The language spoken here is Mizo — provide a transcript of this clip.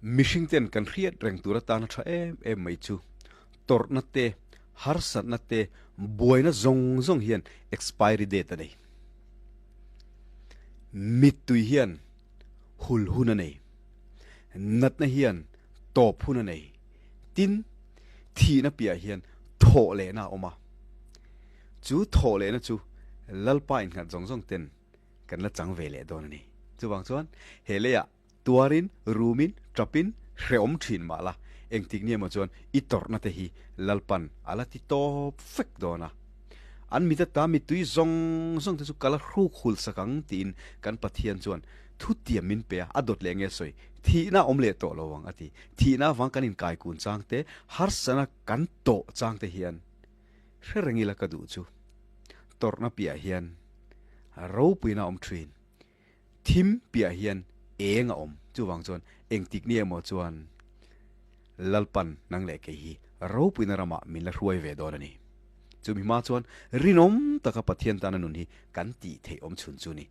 Mihring ten kan hriat reng tur atana tha em em mai chu tawrhna te, harsatna te, buaina zawng zawng hian expiry date a nei. Mittui hian hul hun a nei. Natna hian tawp hun a nei. Tin, thihna piah hian thawh lehna a awm a. Chu thawh lehna chu Lalpa innghat zawng zawng ten kan la chang ve leh dawn a ni. Chuvang chuan he leiah tuarin, rumin, tapin, hrehawm thin mah la, engtik ni emaw chuan i tawrhna te hi Lalpan a la ti tawp vek dawn a. An mit ata mittui zawng zawng te chu ka la hruk hul sak ang tiin kan Pathian chuan thutiam min pe a, a dawt leh nge sawi, thihna awm leh tawh lo ang a ti. Thihna avang kan inkai kun chang te, harsana kan tawh chang te hian hre reng ila ka duh chu tawrhna piah hian ropuina awm thin. Thim piah hian eng a awm. Chuvang chuan engtik ni emaw chuan Lalpan nang leh kei hi ropuina ramah min la hruai ve dawn a ni. Chumi hma chuan rinawm taka Pathian tana nun hi kan tih theih awm chhun chu ni.